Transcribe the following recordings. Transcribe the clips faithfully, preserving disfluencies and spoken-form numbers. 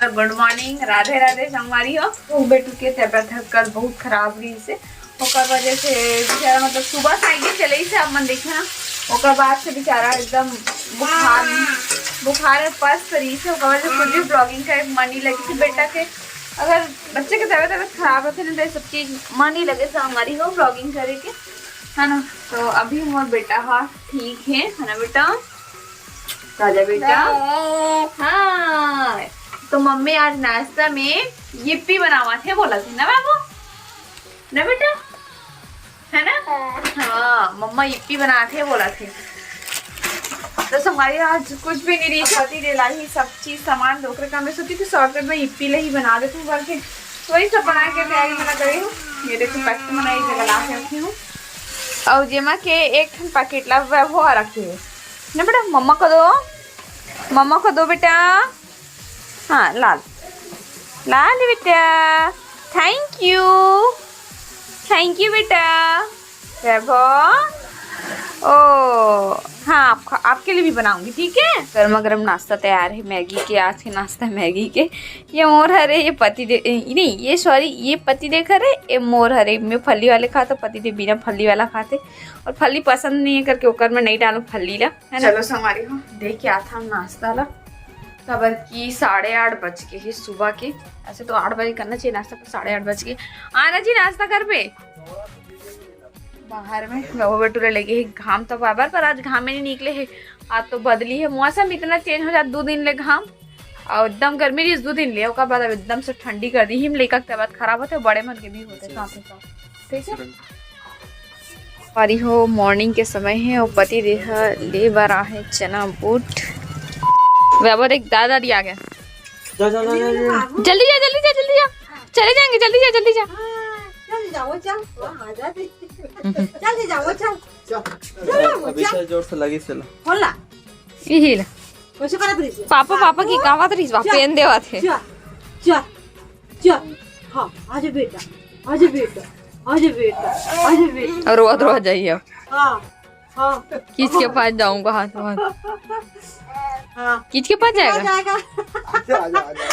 गुड morning, Radhe Radhe संगवारी हो। वो बेटू के तबीयत ह कल बहुत खराब रहिस हे, ओकर वजह से बेचारा, मतलब, सुबह साइकिल चलइस हे, आप मन देखे ना, ओकर बाद से बेचारा एकदम बुखार में, बुखार में पस्त रहिस हे, ओकर वजह से कुछ भी ब्लॉगिंग करे के मन नहीं लगिस हे। बेटा के, अगर बच्चे के तबीयत, तबीयत खराब होथे ना, तो ये सब चीज मन नहीं लगे संगवारी हो ब्लॉगिंग करे के, है ना। तो अभी मोर बेटा हा ठीक है, है ना बेटा? राजा बेटा। हाँ, तो मम्मी आज नाश्ता में यिप्पी बनावत हे बोलत हे ना बाबू, ना बेटा, है ना? हाँ, मम्मा यिप्पी बनात हे बोलत हे। तो संगवारी आज कुछ भी नहीं रही, पति दे लाई सब चीज सामान, ओकरे काम में सोची थी शॉर्टकट में यिप्पी ले ही बना देती हूँ करके, तो वही सब बना के तैयारी बना करी हूँ। ये देखो, पैकेट में एक जगह ला के रखी हूँ, और जेमा के एक ठन पैकेट ला वैभव रखे है ना बेटा, मम्मा को दो, मम्मा को दो बेटा। हाँ, लाल, लाल बेटा, थैंक यू, थैंक यू बेटा। वैभव, ओ हाँ, आप, आपके लिए भी बनाऊंगी, ठीक है? गर्मा गर्म नाश्ता तैयार है मैगी के। आज के नाश्ता मैगी के। ये मोर हरे, ये पति दे, ए, नहीं, ये सॉरी, ये पति देख हरे, ये मोर हरे। मैं फली वाले खाते, पति दे बिना फली वाला खाते, और फली पसंद नहीं है करके ओकर में नहीं डालूं फली ला, है ना? चलो संगवारी हो, देख के आता हम नाश्ता ला, काबर कि साढ़े आठ बज के है सुबह के। ऐसे तो आठ बजे करना चाहिए नाश्ता, पर साढ़े आठ बज के। आना जी नाश्ता कर पे बाहर में। बाबू बेटू ले लगे है घाम तो बाबर, पर आज घाम में नहीं निकले है। आज तो बदली है, मौसम इतना चेंज हो जाता, दो दिन ले घाम और एकदम गर्मी रही दो दिन ले, ओकर बाद अब एकदम से ठंडी कर दी। हिम लइका के तबीयत खराब होते, बड़े मन के भी होते साथ ही साथ, ठीक है। पारी हो, मॉर्निंग के समय है और पति देह ले बर आहे चना बूट। बाबा देख, दादा दादी आ गया। जा, जा, जा, जा, जा। जल्दी जा, जल्दी जा, जल्दी जा। चले जाएंगे, जल्दी जा, जल्दी जा। हाँ, चल जाओ, चल। वहाँ आ जाते। चल जाओ, चल। चल। चलो, अभी चल। से जोर से लगी, चलो। होला। यही ला। वैसे करत रहिस। पापा, पापा की पापा। कावत रहिस, पापा चल। पेन देवत है। चल, चल, चल। हाँ, आजा बेटा, आजा बेटा, आजा बेटा, आजा बेटा। और रोत रोत जाइए। हाँ, हाँ। किसके पास जाऊंगा हाथ में? हाँ। किसके पास जाएगा? जाएगा। आजा, आजा, आजा।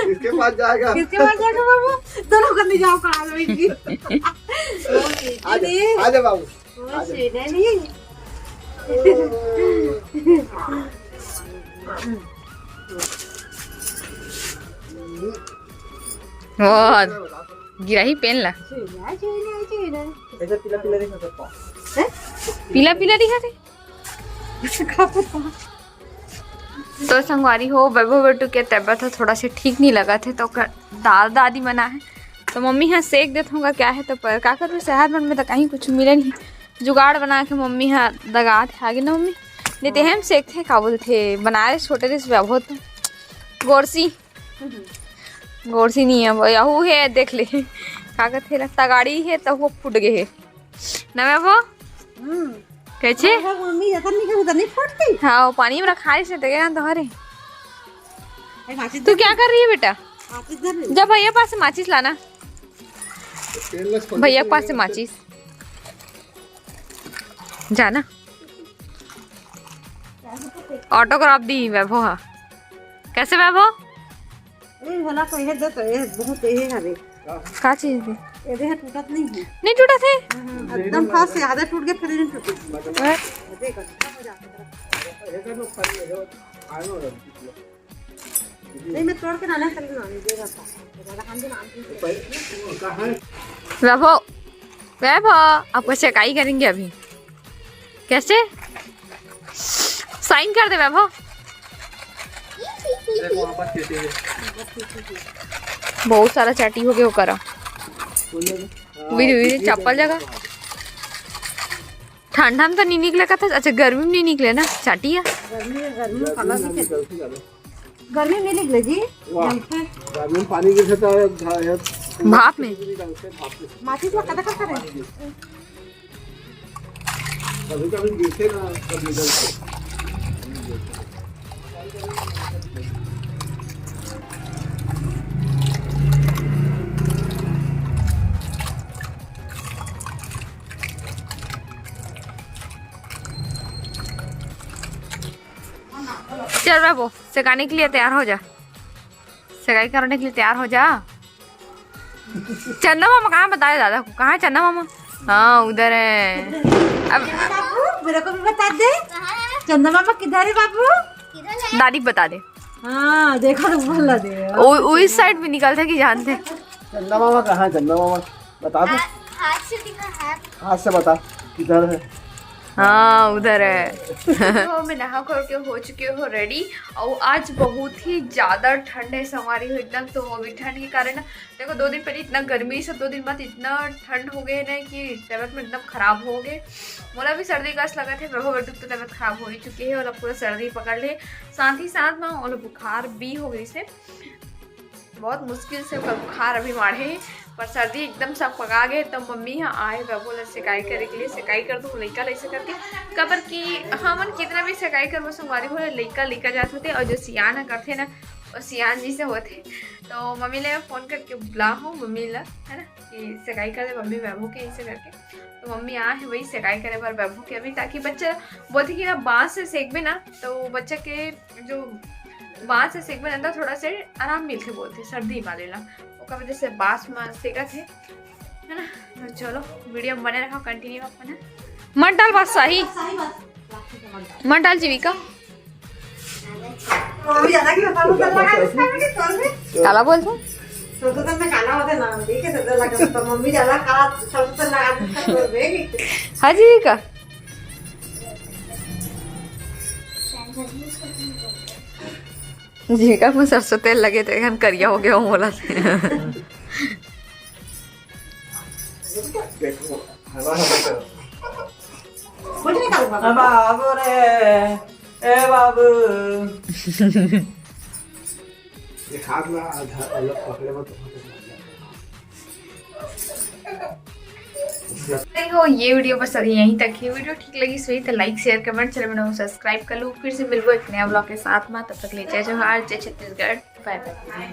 किसके पास जाएगा? किसके पास जाएगा बाबू? दोनों कर ले जाओ कहाँ में भी। आजा, आजा बाबू। ओ, आजा। सीधा नहीं। बहुत। गिराही पेन ला। सीधा, सीधा, सीधा। ऐसा पीला पीला दिखा सकता है। हैं? पीला पीला दिखा थे। तो संगवारी हो, वैभव बेटू के तबीयत ह थोड़ा से ठीक नहीं लगा थे, तो कर, दाल दादी बना है, तो मम्मी हा सेक देत होगा क्या है, तो पर का करूँ, शहर मन में तो कहीं कुछ मिले नहीं, जुगाड़ बना के मम्मी हा दगात है आगे ना मम्मी, देते हैं हम सेक थे, का बोलते बनाए छोटे रिस वैभव तो गोरसी, गोरसी नहीं है वो, यहू है, देख ले का कहते ला, तगाड़ी है, तो वो फूट गए है ना वैभव। हम्म। कैसे? अगर मम्मी जतन नहीं करूँ, तो नहीं फूटती। हाँ, वो पानी में रखा है, इसने देखे ना तुम्हारे। ए, माचिस तू दे। क्या कर रही है बेटा? माचिस दे रही। जा भैया पास से माचिस लाना। भैया पास से माचिस। जाना। ऑटोग्राफ दी वैभव हा। कैसे वैभव? ए, होला तो ये दे तो, ये बहुत ये हवे। का चीज दी? ये देह टूटत नहीं है। नहीं टूटत है? हम्म, एकदम खास से आधा टूट के फिर नहीं टूटे। हैं? देख, अच्छा हो जाता है। नहीं, मैं तोड़ के लाना, चल ना, ये देगा था। हम भी नाम वैभव, वैभव, आपको चेकाई करेंगे अभी। कैसे? साइन कर दे वैभव। बहुत सारा चाटी हो गया ओकरा। उई, उई, चप्पल जगह। ठंडा में तो नहीं निकले का था, अच्छा गर्मी में नहीं निकले ना चाटी है। गर्मी में, गर्मी में काला दिखे। गर्मी में निकले जी। वाह। गर्मी में पानी गिरता है, भाप में। माचिस में कदा कदा करे। कभी कभी गिरते ना, कभी इधर से। चल बाबू, सिखाने के लिए तैयार हो जा। सेकाई करने के लिए तैयार हो जा। चंदा मामा कहाँ, बताए दादा को, कहाँ है चंदा मामा? हाँ, उधर है। अब बाबू, मेरे को भी बता दे। चंदा मामा किधर है बाबू? दादी को बता दे। हाँ, देखा तो बोला दे। वो, वो इस साइड भी निकलते कि जानते। चंदा मामा कहाँ है? चंदा मामा बता दे। हाथ से दिखा, हाथ। हाथ से बता, किधर है? हाँ, उधर है। तो मैं नहा करके हो चुकी हूँ रेडी। और आज बहुत ही ज्यादा ठंड है संगवारी हो एकदम। तो वो भी ठंड के कारण, देखो, दो दिन पहले इतना गर्मी से, दो दिन बाद इतना ठंड हो गए ना कि तबीयत में एकदम खराब हो गए। मोला भी सर्दी कस लगत हे, प्रभु बेटू तो तबीयत खराब हो ही चुकी है और अब पूरा सर्दी पकड़ ले। साथ ही साथ में ओला बुखार भी हो गई से, बहुत मुश्किल से ओकर बुखार अभी माढ़े हे, पर सर्दी एकदम सब पका गए। तो मम्मी यहाँ आए बाबू ला सेकाई करे के लिए, सेकाई कर दो लइका ला ऐसे करके, काबर कि हमन कितना भी सेकाई करबो संगवारी हो, लइका लइका जात होते और जो सियान ह करथे ना, वो सियान जी से होते। तो मम्मी ले फोन करके बुला हो मम्मी ला, है ना, कि सेकाई कर दे मम्मी बाबू के ऐसे करके। तो मम्मी आ है वही सेकाई करे बर बाबू के अभी, ताकि बच्चा बोलते कि ना बांस से सेकबे ना, तो बच्चा के जो बांस से सेकबे ना, तो थोड़ा से आराम मिलके बोलते सर्दी वाले ला, ओकर वजह से बांस में सेकत है, है ना। तो चलो वीडियो में बने रखो, कंटिन्यू अपन है। मत डाल बस सही, मत डाल जीविका। काला बोलथे? हाँ जीविका। जीविका में सरसों तेल लगे थे, एखन करिया हो गया हूँ बोला। देखो, हवा हवा कर। कुछ नहीं करूँगा। बाबू रे, ए बाबू। ये हाथ ला आधा अलग पकड़े मत, तो हाथ में लग जाएगा। देखो, ये वीडियो बस अभी यहीं तक है। वीडियो ठीक लगी सही तो लाइक, शेयर, कमेंट, चैनल बनाओ, सब्सक्राइब कर लो। फिर से मिलबो एक नया ब्लॉग के साथ में, तब तक ले जय जोहार, जय छत्तीसगढ़, बाय बाय।